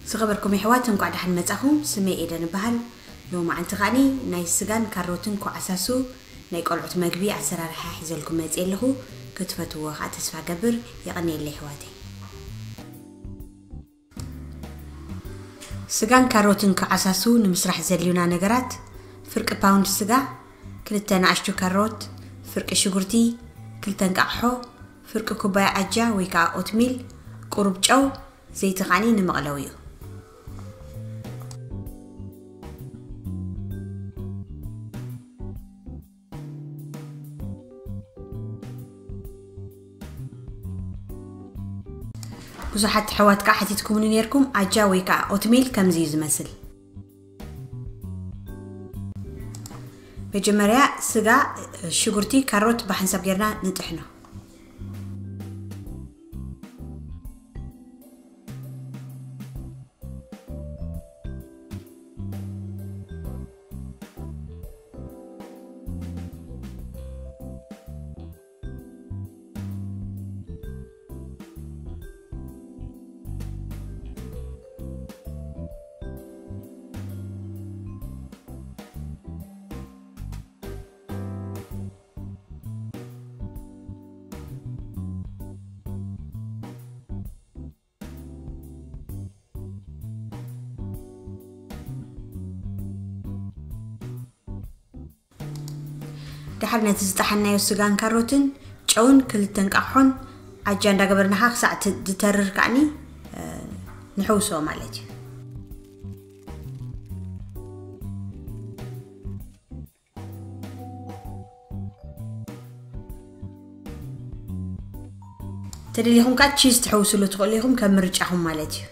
ዝኸበርኩም የሕዋት፣ እንቋዕ ደሓን መጻኹም። ስመይ ኤደን እበሃል። ሎማዓንቲ ከኣኒ ናይ ስጋን ካሮትን ኮዓሳሱ ናይ ቆልዑት መግቢ ኣሰራርሓ ሒዘልኩም መጽየ ኣለኹ። ክትፈትዎ ከኣ ተስፋ ገብር። የቐንየለይ የሕዋተይ። ስጋን ካሮትን ኮዓሳሱ ንምስራሕ ዘድልዩና ነገራት፣ ፍርቂ ፓውንድ ስጋ፣ ክልተ ንኣሽቱ ካሮት፣ ፍርቂ ሽጉርቲ፣ ክልተ እንቃቕሖ፣ ፍርቂ ኩባያ ኣጃ ወይ ከኣ ኦትሚል፣ ቁሩብ ጨው፣ ዘይቲ ከኣኒ ንመቕለዊኡ። ብዙሓት ኣሕዋት ከኣ ሓቲትኩምኒ ነይርኩም፣ ኣጃ ወይ ከኣ ኦትሚል ከምዚ እዩ ዝመስል። መጀመርያ ስጋ፣ ሽጉርቲ፣ ካሮት ብሓንሳብ ጌርና ንጥሕኖ። ደሓር ነቲ ዝጠሓናዮ ስጋን ካሮትን ጨውን ክልተ እንቃቕሖን ኣጃ እንዳገበርናኻ ክሳዕ ት-፣ ዝተርር ከዓኒ፣ እ፣ ንሕውሶ ማለት እዩ። ተደሊኹም ከኣ ቺዝ ትሕውስሉ ትኽእሉ ኢኹም፣ ከም ምርጫኹም ማለት እዩ።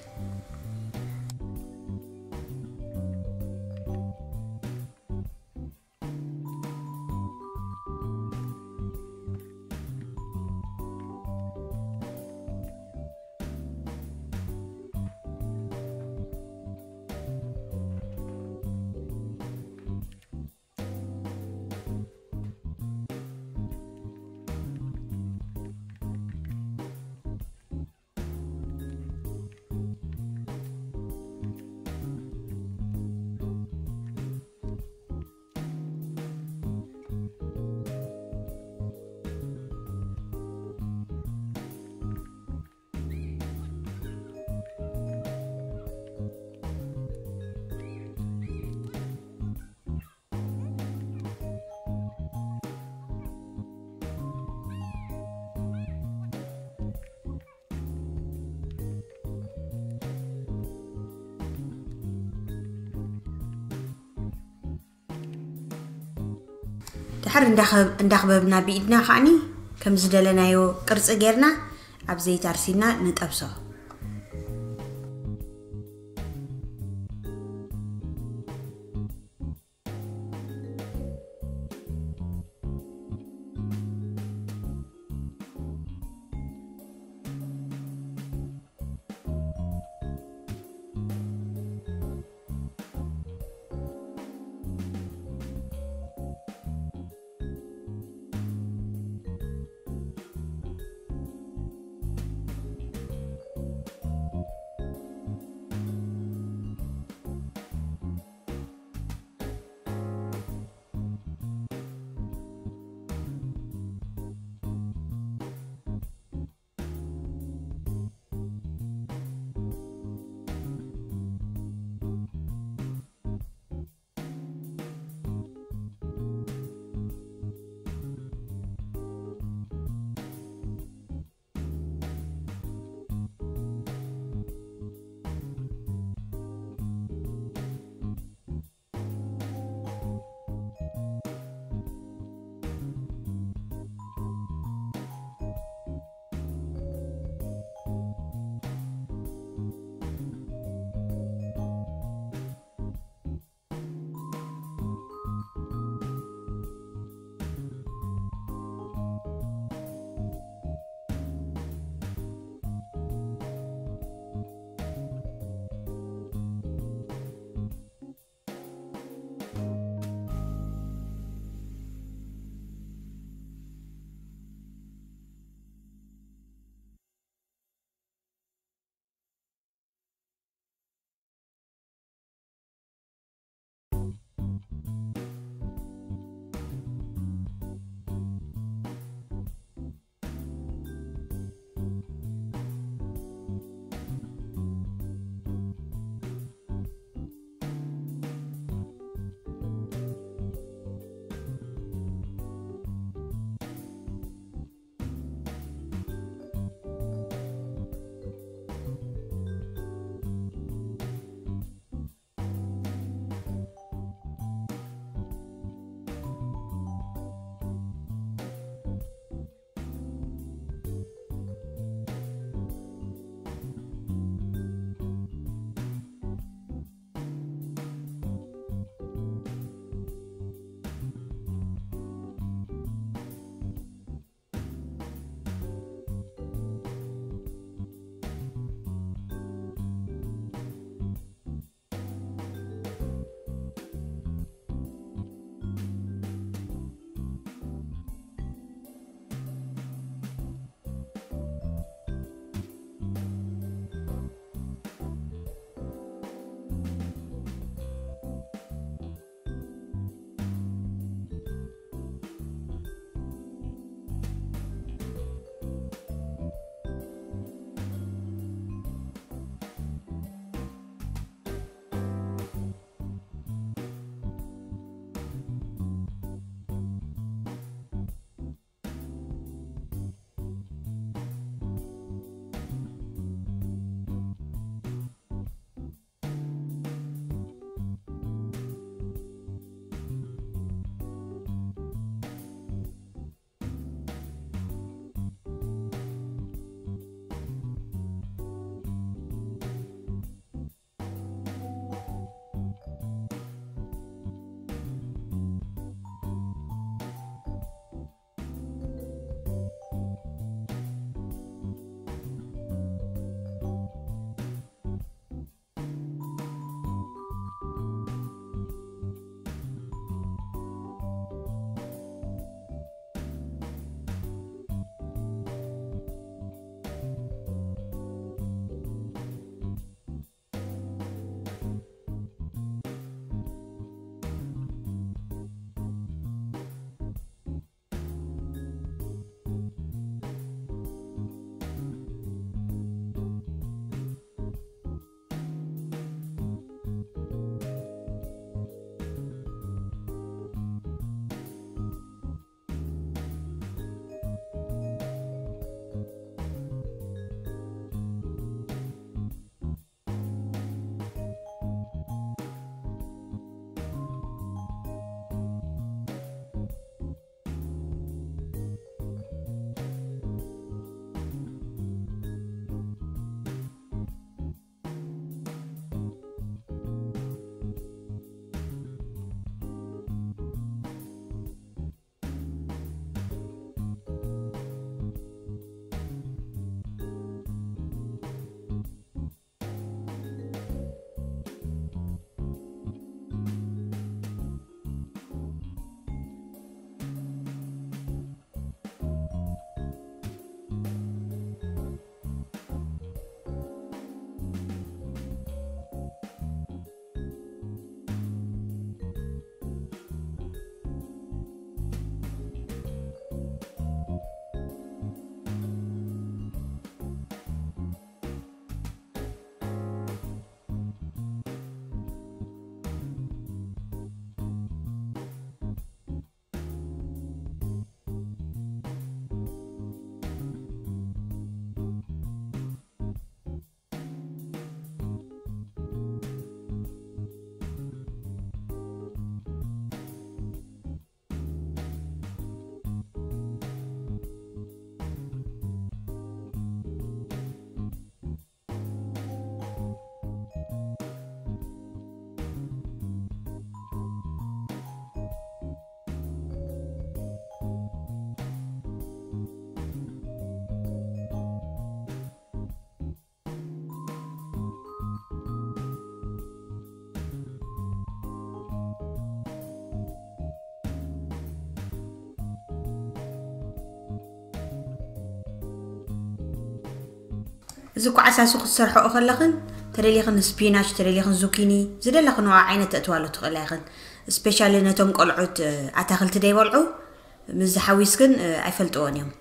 ድሕር እንዳኸብ-፣ እንዳኽበብና ብኢድና ከዓኒ ከም ዝደለናዮ ቅርጺ ጌርና ኣብ ዘይት ኣርሲና ንጠብሶ። እዚ ኳዕሳ እሱ ክትሰርሐኦ ከለኽን፣ ተደሊኽን ስፒናች፣ ተደሊኽን ዙኪኒ፣ ዝደለኽንኦ ዓይነት ተእትዋሉ ትኽእላ ኢኽን። ስፔሻሊ ነቶም ቆልዑት፣ እ፣ ኣታኽልቲ ደይበልዑ፣ ምስ ዝሓዊስክን፣ እ፣ ኣይፈልጥዎን እዮም።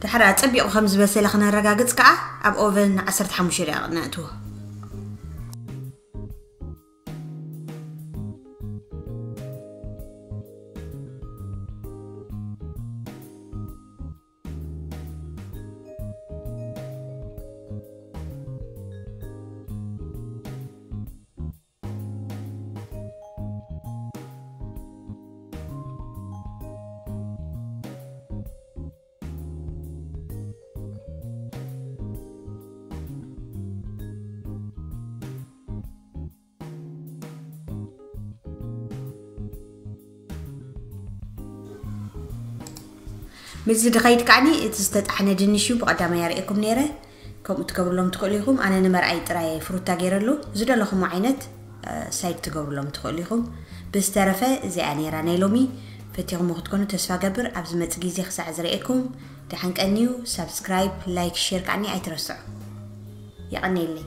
ድሕሪ ኣጸቢቑ ከም ዝበሰለ ክነረጋግጽ ከኣ ኣብ ኦቨን ን ዓሰርተ ሓሙሽተ ደቂቕ ነእትዎ። ምስዚ ድኸይድ ከዓኒ እቲ ዝተጣሕነ ድንሽ እዩ፣ ብቐዳማይ ኣርእየኩም ነይረ። ከምኡ ትገብርሎም ትኽእሉ ኢኹም። ኣነ ንመርኣይ ጥራይ ፍሩታ ገይረሉ። ዝደለኹም ዓይነት፣ እ፣ ሳይድ ትገብርሎም ትኽእሉ ኢኹም። ብዝተረፈ እዚኣ ነይራ ናይ ሎሚ። ፈቲኹም ክትኮኑ ተስፋ ገብር። ኣብ ዝመጽእ ግዜ ክሳዕ ዝርእየኩም ደሓን ቀንዩ። ሳብስክራይብ፣ ላይክ፣ ሼር ከዓኒ ኣይትረስዑ። የቐንየለይ።